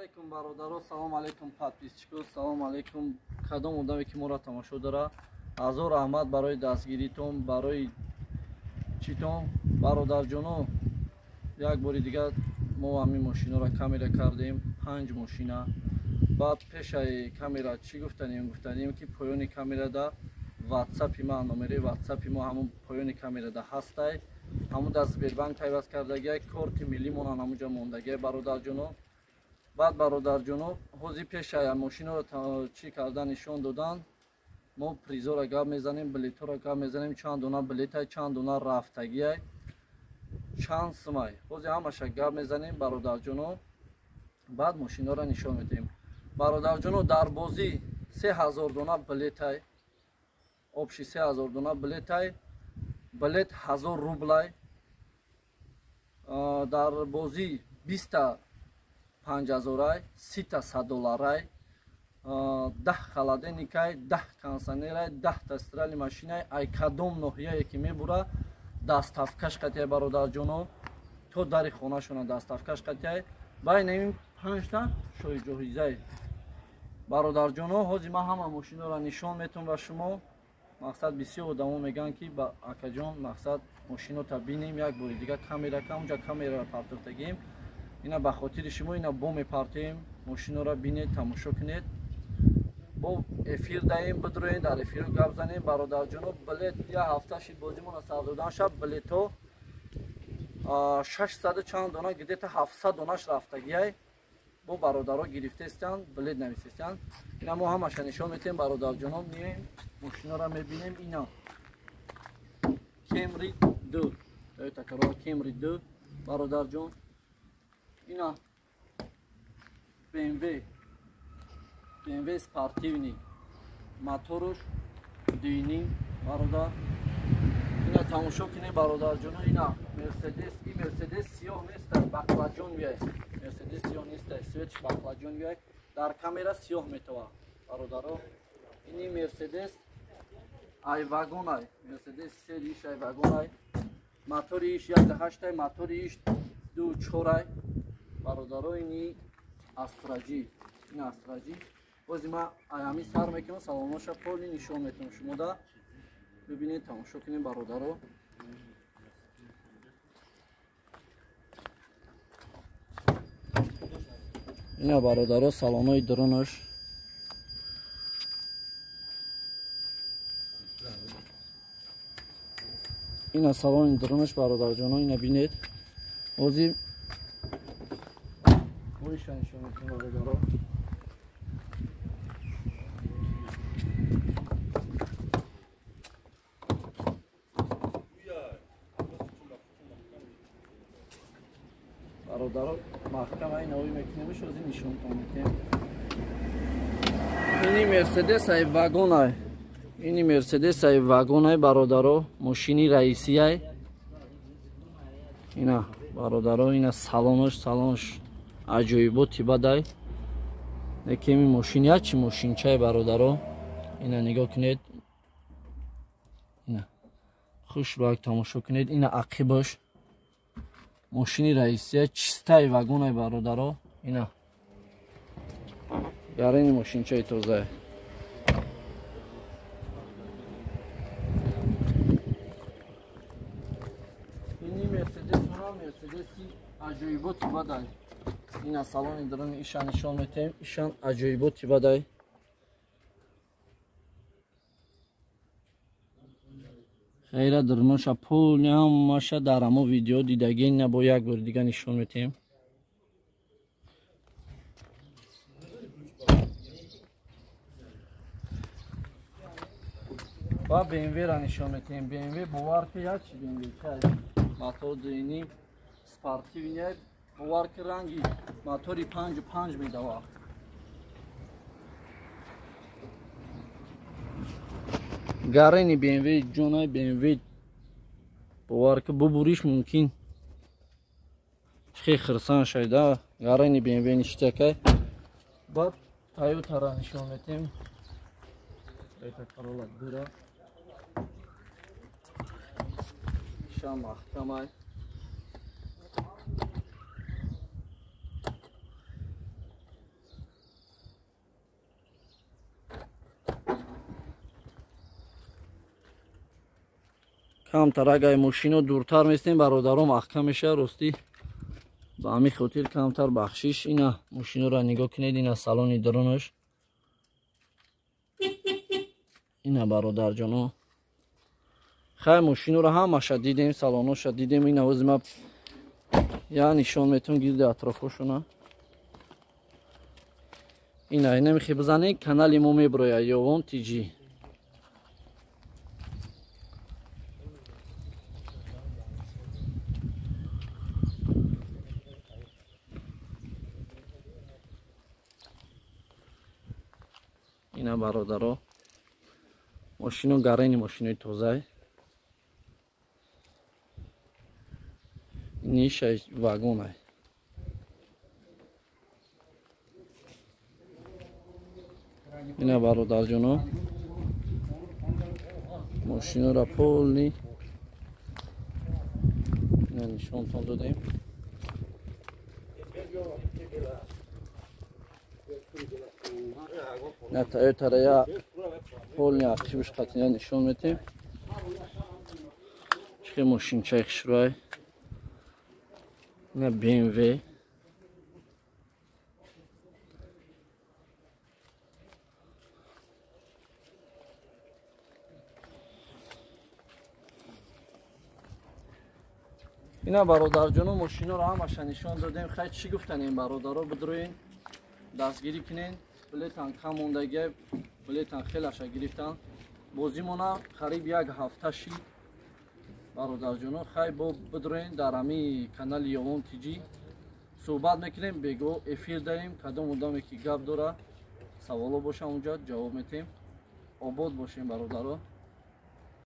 Алейкум бародаро, салом алейкум подписчико, салом алейкум кадом одаме ки моро тамошо дора. Ҳазор раҳмат барои дастгиритон, барои читон. Бародарҷоно, як бори дигар мо ҳамин мошиноро камера кардем, 5 мошина. Баъд пешаи камера чӣ гуфтанем? Гуфтанем ки поёни камерада ватсапи ма, номери ватсапи мо ҳамун поёни камерада ҳастай. Ҳамун дар Сбербанк пайваст кардагиай, корти миллимонан ҳамунҷа мондагиай бародарҷоно. Баъд бародарҷоно, ҳозир пешая мошиноро чӣ карда нишон додан, мо призора гап мезанем, билетҳоро гап мезанем, чанд дона билетай, чанд дона рафтагиай, чанд сумай. Ҳозир ҳамаша гап мезанем бародарҷоно, баъд мошиноро нишон медиҳем. Бародарҷоно, дар бозӣ 3000 дона билетай, общий 3000 дона билетай, билет 1000 рублай. Дар бозӣ 20 5000-ай, 30 100 долларай, 10 холодильникай, 10 кондиционерай, 10 та стиральный машинай. Ай кадом ноҳияе ки мебура, доставкаш қатиай бародарҷоно, то дари хонашона доставкаш қатиай. Байни ин 5 та шоҳиҷоҳизай. Бародарҷоно, ҳозир ман ҳама мошиноро нишон метавам ба шумо. Мақсад бисёр одамо мегӯянд ки ба акаҷон, мақсад мошинота бинем як бори дигар, камера ка унҷа камераро партофтагием. Ина ба хотири шумо ина бо мепартоем, мошиноро бинед, тамошо кунед. Бо эфир даем, бидроем, дар эфиру гап занем. Бародарҷоно, билет як ҳафта шид бозимона сар додан шаб, билетҳо 600 чанд дона, где-то 700 донаш рафтагиай. Бо бародаро гирифтестанд, билет нависестанд. Ина мо ҳамаша нишон метем бародарҷоно, меоем мошиноро мебинем. Ина Camry 2, Toyota Corolla Camry 2 бародарҷон. Ина BMW, BMW спортивный, моторуш 2.5 бародар. Ина тамошо кунед бародарҷоно. Ина Мерседес, и Мерседес сиёҳ нест, баклаҷон вияй. Мерседес сиёҳ нест, светш баклаҷон вияй. Дар камера сиёҳ метова бародаро. Ини Мерседес ай вагон ай, Мерседес сериш ай вагон ай. Мотори иш 1.8 ай, мотори иш 2.4 ай. Бародаро, ини Астраҷи, ин Астраҷи. Бози ма ҳамин сар мекунам, салоноша поли нишон метавам шумода. Бибинед, тамошо кунед бародаро. Ина бародаро салонои дурунаш. Ина салони дурунаш бародарҷоно, ина бинед. Ҳозир оиша нишон метавам бародаро. Бародаро, маҳкам ай навӣ мекунемш, ҳозир нишонтон метем. Ини Мерседес ай вагон ай. Ини Мерседес ай вагон ай бародаро, мошини раисӣ ай. Ина бародаро, ина салонош, салонош аҷоиботи бадай. Лекин ин мошин ячи мошинчай бародаро. Ина нигоҳ кунед. Ина хушрӯак тамошо кунед. Ина ақибаш мошини раисия, чистай вагонай бародаро. Ина гарини мошинчаи тозае. Ини Мерседес, уна Мерседеси аҷоиботи бадай. Ина салони дуруни иша нишон метаҳем. Ишан аҷоиботи бадай. Хайра дуруноша пули ҳамаша дар ҳамо видео дидагӣ, ина бо як бори дига нишон метаҳем. Ва BMW-ра нишон метаҳем. BMW бовар ки ячи BMW чай, мотор 2.5 спортивный, бовар ки ранги мотори 5.5 медава. Гарени BMW ҷонай BMW бовар ки бубуриш мумкин. Хе хирсан шайда гарени BMW ништякай. Баъд Toyota-ра нишон метем. Toyota Corolla 2-ра. Иша маҳкамай. Камтар агар мошино дуртар местем, бародаро маҳкам меша, ростӣ ба ҳамин хотир камтар бахшиш. Ина мошиноро нигоҳ кунед, ина салони дарунаш. Ина бародарҷоно, хай мошиноро ҳамаша дидем, салоноша дидем. Ина ҳозир ма я нишон метон гирди атрофошона. Ина инамихе бизанед, канали мо меброяд Ёвон ТЖ. Ина бародаро, мошино гарени мошинои тозай. Нишай вагонай. Ина бародарҷоно, мошинора полни ина нишонтон додем. На Тойотара я полни ақибш қатина нишон метем. Чихе мошинчаи хушрӯай. Ина BMW. Ина бародарҷоно, мошиноро ҳамаша нишон додем. Хай чӣ гуфтан ин бародаро, бидроин дастгирӣ кунен. Билетан кам мондагия, билетан хелаша гирифтан. Бозимона қариб як ҳафта шид бародарҷоно. Хай бо бидроин дар ҳамин канали Ёвон ТЖ суҳбат мекунем, бего эфир даем. Кадом одаме ки гап дора, саволо боша, онҷа ҷавоб метем. Обод бошем бародаро.